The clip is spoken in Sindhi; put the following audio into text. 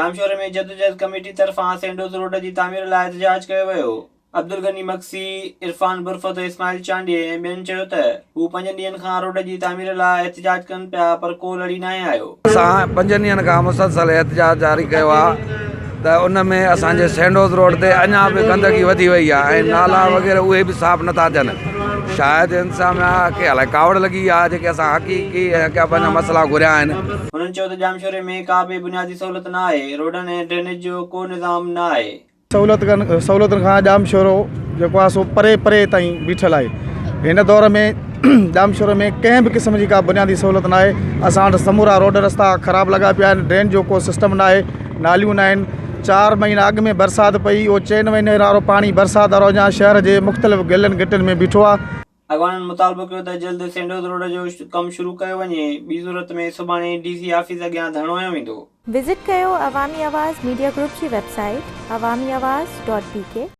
ڄامشوري ۾ جدوجهد ڪميٽي طرفان سينڊوز روڊ جي تعمير لاء احتجاج ڪيو ويو. عبدالغني مگسي، عرفان برفت، اسماعيل چانڊيي ۽ ٻين چيو ته هو پنجن ڏينهن کان روڊ جي تعمير لاء احتجاج ڪن پيا پر ڪو لڙي ناهي آيو. اسان پنجن ڏينهن کان مسلسل احتجاج جاري ڪيو آهي ته ان ۾ اسان جي سينڊوز روڊ تي اڃا به گندگي وڌي وئي آهي ۽ نالا وغيره اهي به صاف نٿا ٿين شايد انتظاميا کي الائي ڪاوڙ لڳي آهي جيڪي اسان حقيقي ۽ پنهنجا مسئلا گهريا آهن. هنن چيو ته ڄامشوري ۾ ڪا به بنيادي سهولت نه آهي، روڊن ۽ ڊرينيج جو ڪو نظام نه آهي. سهولتن کان ڄامشورو جيڪو آهي سو پري پري تائين بيٺل آهي هن دور ۾ ڄامشورو ۾ ڪنهن به قسم جي ڪا بنيادي سهولت نه آهي اسان وٽ سمورا روڊ رستا خراب لڳا پيا آهن ڊرين جو ڪو سسٽم نه آهي ناليون نه آهن چار مهينا اڳ ۾ برسات پئي اهو چئن مهينن وارو پاڻي برسات وارو اڃا شهر جي مختلف گلين گهٽين ۾ بيٺو آهي. اڳواڻن مطالبو ڪيو ته جلد سينڊوز روڊ جو ڪم شروع ڪيو وڃي، ٻي صورت ۾ سڀاڻي ڊي سي آفيس اڳيان ڌرڻو هنيو ويندو. وزٽ ڪيو عوامي آواز ميڊيا گروپ جي website Awami Awaz dot B K.